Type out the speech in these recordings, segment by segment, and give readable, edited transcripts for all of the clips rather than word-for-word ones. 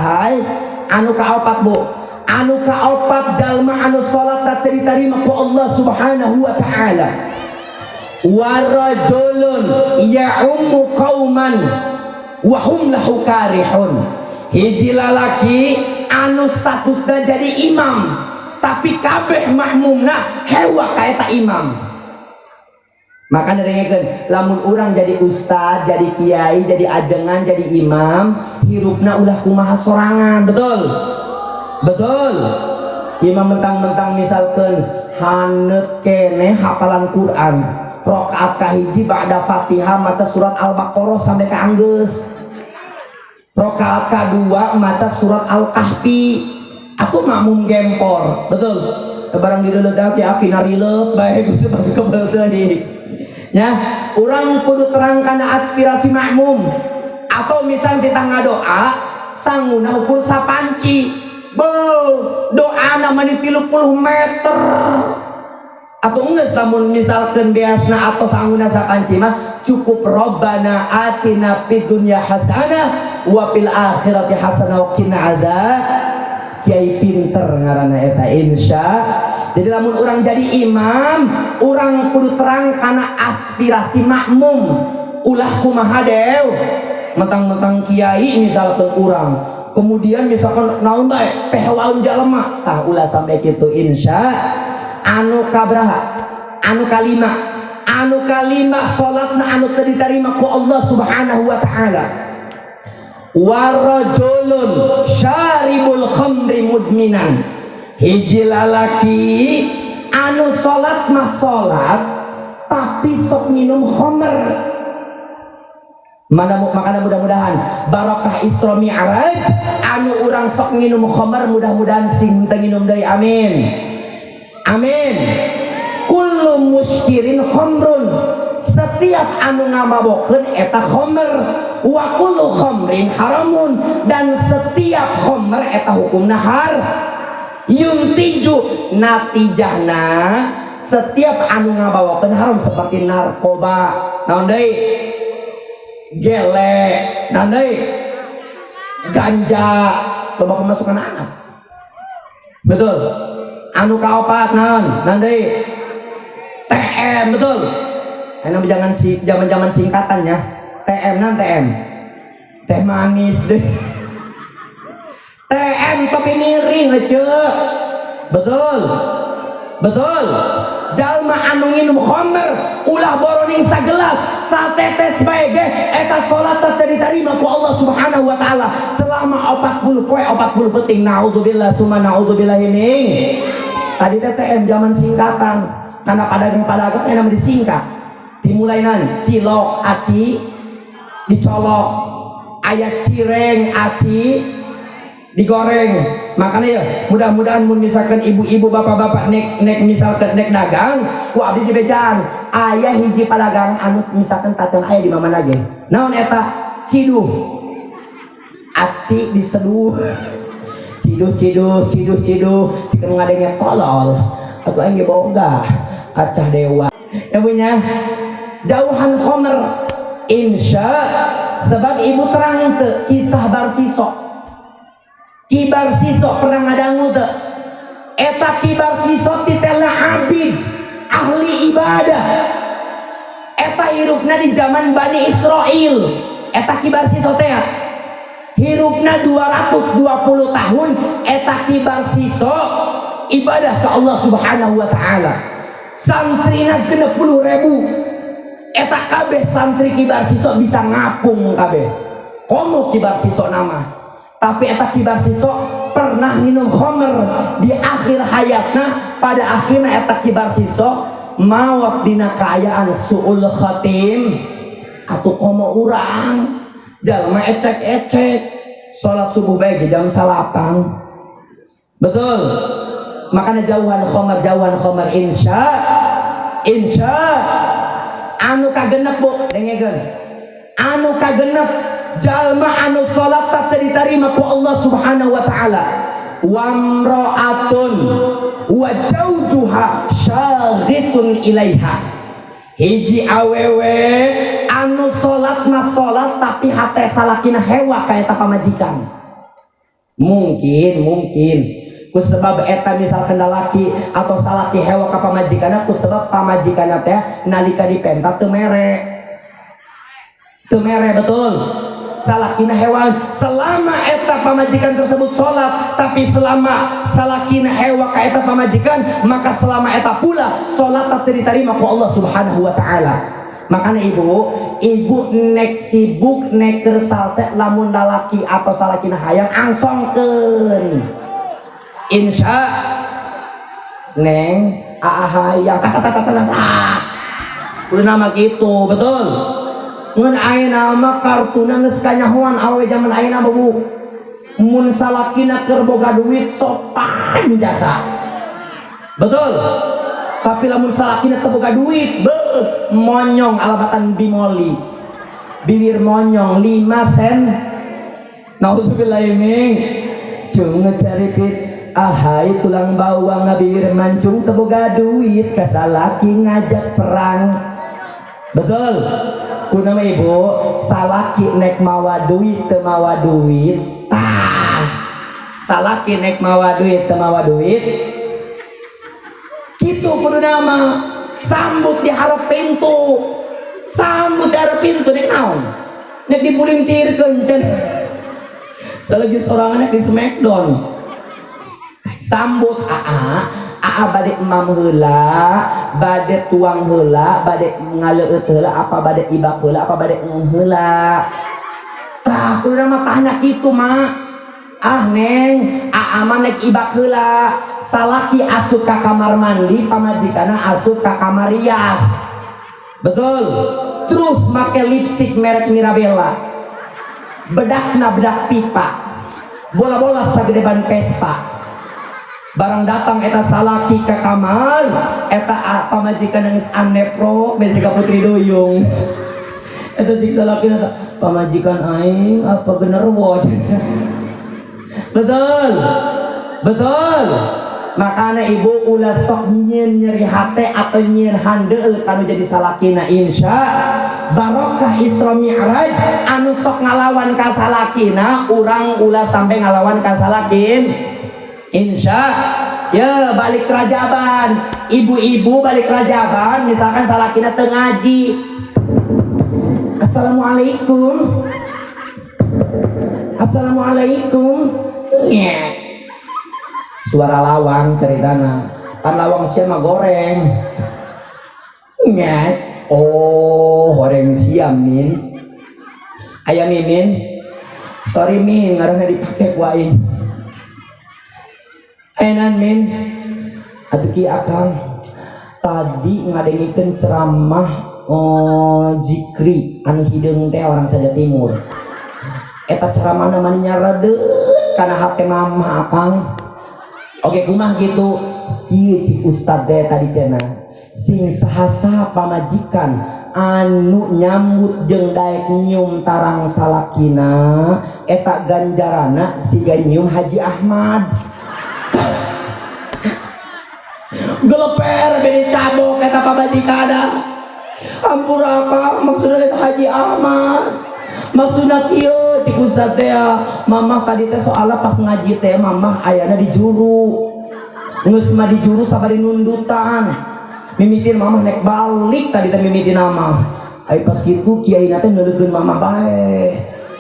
Hai, anu kaopat, Bu, anu kaopat, jalma anu salat teu diterima ku Allah Subhanahu wa Taala, warajulun ya'ummu qauman wa hum lahu karihun. Hiji lalaki anu statusna jadi imam, tapi kabeh makmumna hewa ka eta imam. Maka dengekeun, lamun urang jadi ustad, jadi kiai, jadi ajengan, jadi imam, hirupna ulah kumaha sorangan. Betul, betul. Imam mentang-mentang misalkan haneut keneh hafalan Quran, rakaat kahiji ba'da Fatihah maca surat Al-Baqarah sampai ke anggeus, rakaat kedua maca surat Al-Kahfi, aku makmum gempor. Betul, barang di dulu aki aki narilep bae sebab kebel teuing ya. Urang kudu terang kana aspirasi makmum. Atau misal kita ngadoa sanguna ukur sapanci, be doa namanya 30 meter atau enggak. Lamun misalkan biasna atau sanguna sapanci mah cukup robbana atina fid dunya hasanah wa fil akhirati hasanah wa qina adzab. Kiai pinter ngaranna eta, insya. Jadi lamun urang jadi imam, urang kudu terang kana aspirasi makmum, ulah kumaha dew. Mentang-mentang kiai misalkan urang, kemudian misalkan naon bae pehewaun jalema, tah ulah sampai gitu, insya. Anu kabraha? Anu kalima. Anu kalima, salatna anu teu diterima ku Allah Subhanahu wa Taala, warajulun syaribul khamri mudminan. Hiji lalaki anu salat mah salat, tapi sok minum khamr. Mana makanya mudah-mudahan barokah Isra Mi'raj, anu urang sok minum khamr mudah-mudahan sing teu nginum deui. Amin, amin. Kullu muskirin khamrun, setiap anu ngamabokeun eta khamr. Wa kullu khamrin haramun, dan setiap khamr eta hukumna har yuntiju natijahna. Setiap anu ngabawakeun haram seperti narkoba, naon deui, gele, naon deui, ganja, loba pemasukan anak. Betul. Anu kaopat naon? Naon deui? TM. Betul. Karena jangan si zaman-zaman singkatannya TM nan TM, teh manis deh. TM tapi miring aja. Betul, betul. Jalma anu nginum khamr, ulah boroning sagelas, satetes bae ge, eta salat teu diterima ku Allah Subhanahu wa Taala selama 40 poe 40 peting. Naudzubillah summa naudzubillah min. Tadi TTM zaman singkatan, karena pedagang-pedagang yang namanya disingkat. Dimulai nan cilok aci dicolok, ayat cireng aci digoreng. Makanya ya mudah-mudahan mun misalkan ibu-ibu, bapak-bapak nek nek misalkan nek dagang ku abdi dibejaan, aya hiji padagang anu misalkan tacan aya di mana ge. Naon eta? Ciduh aci diseduh, ciduh ciduh ciduh ciduh, jika nu ngadengnya tolol atau aing ge boga acah dewa ya. Punya jauhan khomer, insya. Sebab ibu terang teu kisah Barsiso? Ki Barsiso pernah ngadangu teu? Eta Ki Barsiso titelna abid, ahli ibadah. Eta hirupna di zaman Bani Israel. Eta Ki Barsiso teh hirupna 220 tahun. Eta Ki Barsiso ibadah ke Allah Subhanahu wa Ta'ala, santrina 60.000. Eta kabeh santri Ki Barsiso bisa ngapung kabeh, komo Ki Barsiso nama. Tapi eta Ki Barsiso pernah minum khamr di akhir hayatna. Pada akhirnya eta Ki Barsiso maot dina kaayaan suul khatim. Atau komo urang jalma ecek-ecek, sholat subuh baik di jam 9. Betul. Makanya jauhan khamar, jauhan khamar, insya, insya. Anu kagenep, Bu, dengekeun. Anu kagenep, jalma anu salat tak diterima ku Allah Subhanahu wa Taala, wamro'atun wa jaujuha syaghitun ilaiha. Hiji awewe anu salat mah salat, tapi hate salakina hewa ka eta pamajikan. Mungkin mungkin ku sebab eta misalkan laki atau salaki hewa ka pamajikanna ku sebab pamajikanna teh nalika dipenta teu mere, teu mere. Betul, salakina hewan selama eta pamajikan tersebut sholat, tapi selama salakina hewa ka eta pamajikan, maka selama eta pula sholat teu diterima ku Allah Subhanahu wa Ta'ala. Makanya ibu ibu nek sibuk, nek salse, lamun lalaki atau salakina hayang, angsongkeun, insya neng aa hayang kata kata kata. Udah nama gitu. Betul, ngan ayeuna mah kartuna geus kanyahoan. Awewe zaman ayeuna mah, Bu, mun salakina keur boga duit sopan jasa, betul? Tapi lamun salakina teu boga duit, beuh, monyong alabatan bimoli, bibir monyong 5 sen. Naudzubillahi min cung caripit, ahai tulang bawang, bibir mancung, teu boga duit ka salaki ngajak perang. Betul, kunaon ibu salaki nek mawa duit teu mawa duit, tah salaki nek mawa duit teu mawa duit gitu kudu nama sambut di harap pintu, sambut di harap pintu. Nek naon, nek dibulintirkeun cenah selagi sorangan, nek di smackdown. Sambut, aa, aa bade emam heula, bade tuang heula, bade ngaleueut heula, apa bade ibak heula, apa bade eng heula? Tah, kudu mah tanya kitu mak. Ah neng, aa mah nek ibak heula. Salaki asup ka kamar mandi, pamajikanna asup ka kamar rias, betul? Terus make lipstick merek Mirabella, bedakna bedak pipa, bola-bola sagede ban Vespa. Barang datang eta salaki ke kamar eta pamajikan nangis anepro basic putri duyung. Eta cik salaki eta pamajikan aing apa genderuwo. Betul, betul. Makanya ibu ulah sok nyieun nyeri hate atau nyieun handeul kanu jadi salakina. Insya barokah Isra Mi'raj anu sok ngalawan ka salakina, urang ulah sampai ngalawan ka salakin, insya. Ya balik rajaban, ibu-ibu balik rajaban, misalkan salakina teu ngaji, assalamualaikum, assalamualaikum. Nyet. Suara lawang ceritana pan lawang sia mah goreng. Nyet. Oh, goreng siam min, ayam mimin, sorry min, ngaranna dipake ku aing. Enan min, atuh ki akang tadi ngadengikeun ceramah, oh, zikri anu hideung teh orang saja timur. Eta ceramahna mani nyaradeut kana hate mama akang. Oke, kumaha gitu? Kieu cik ustad teh tadi cenah, sing saha-saha pamajikan anu nyambut jeung daek nyium tarang salakina, eta ganjarana siga nyium Haji Ahmad. Geleper bini cabok eta pamajikanna. Ampura akang, maksudna eta Haji Ahmad, maksudna kieu cik ustad teh. Mamah tadi teh soalnya pas ngaji teh mamah ayana di juru, geus mah di juru sabari nundutan mimitin mamah nek balik tadi teh mimitin mamah. Ai pas kitu kiai teh neuleukeun mamah bae.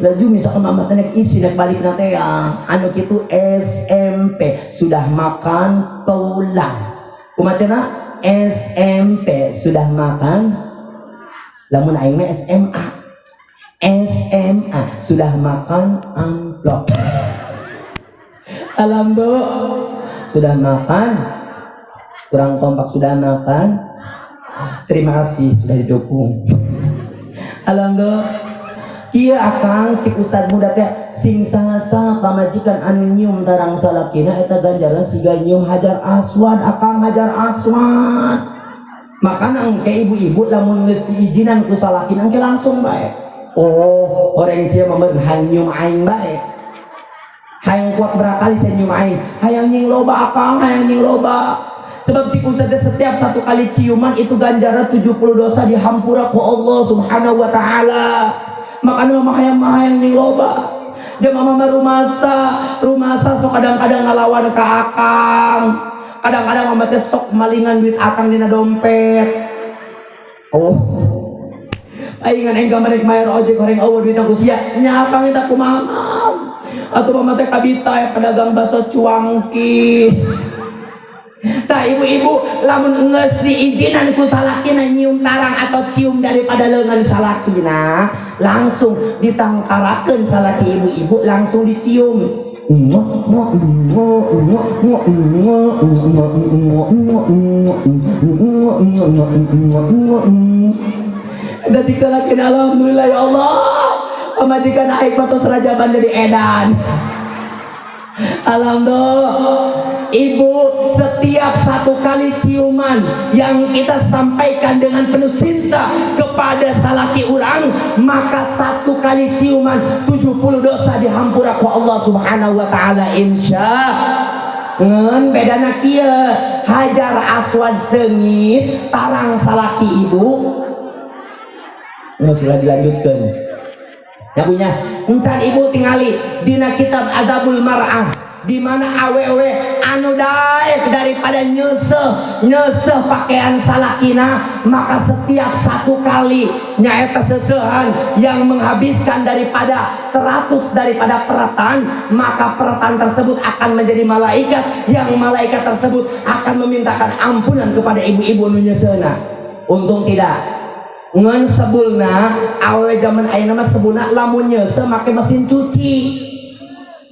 Laju misalkan mamah teh nek isi nek balik na teh ya anu kitu SMP sudah makan pulang, kumaha cenah? SMP sudah makan. Lamun aing mah SMA, SMA sudah makan amplop. Alhamdulillah sudah makan. Kurang kompak. Sudah makan. Terima kasih sudah didukung. Alhamdulillah. Iya akang, cik ustad muda teh sing saha pamajikan anu nyium tarang salakina, eta ganjaran siga nyium hajar aswad akang, hajar aswad. Makana engke ibu-ibu lamun geus diizinan ku salakina, engke langsung bae. Oh, orang sia mah nyium aing bae, hayang kuat berakali saya nyium aing, hayang nying loba akang, hayang nying loba. Sebab cik ustad setiap satu kali ciuman itu ganjaran 70 dosa dihampura ku Allah Subhanahu wa Ta'ala. Makanya mama hayang, hayang nying loba. Dia mama rumasa rumasa. masa sok kadang-kadang ngalawan ka akang. Kadang-kadang mama teh sok malingan duit akang dina dompet. Oh, aing aing kamari mayar ojek goreng, euweuh duit ku sia nya. Akang eta kumaha atuh? Mama teh kabita ya pedagang bakso cuangki. Tah, ibu-ibu, lamun geus diizinan ku salakina nyium tarang atau cium daripada lengan salakina, langsung ditangkarakeun salaki ibu-ibu, langsung dicium. Muah, muah, muah, muah, muah, muah, muah, muah, muah, muah, muah, muah, muah. Dan cik salakina, "Alhamdulillah ya Allah, pamajikan aing mah tos rajaban jadi edan." Alhamdulillah. Ibu, setiap satu kali ciuman yang kita sampaikan dengan penuh cinta kepada salaki urang, maka satu kali ciuman 70 dosa dihampura ku Allah Subhanahu wa taala, insya. Ngan bedana kieu, hajar aswad seungit tarang salaki ibu. Geus dilanjutkeun ya punya encan. Ibu tingali dina kitab Adabul Mar'ah, di mana awewe anu daek daripada nyeuseuh nyeuseuh pakaian salakina, maka setiap satu kali nyaeta seuseuhan yang menghabiskan daripada 100 daripada peretan, maka peretan tersebut akan menjadi malaikat yang malaikat tersebut akan memintakan ampunan kepada ibu-ibu nu nyeuseuhna. Untung tidak. Ngan sebulna awewe zaman ayeuna mah, sebulna lamun nyeuseuh make mesin cuci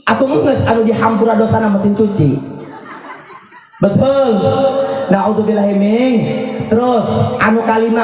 atau geus anu dihampura dosana mesin cuci. Betul. Naudzubillahi min. Terus anu kalima.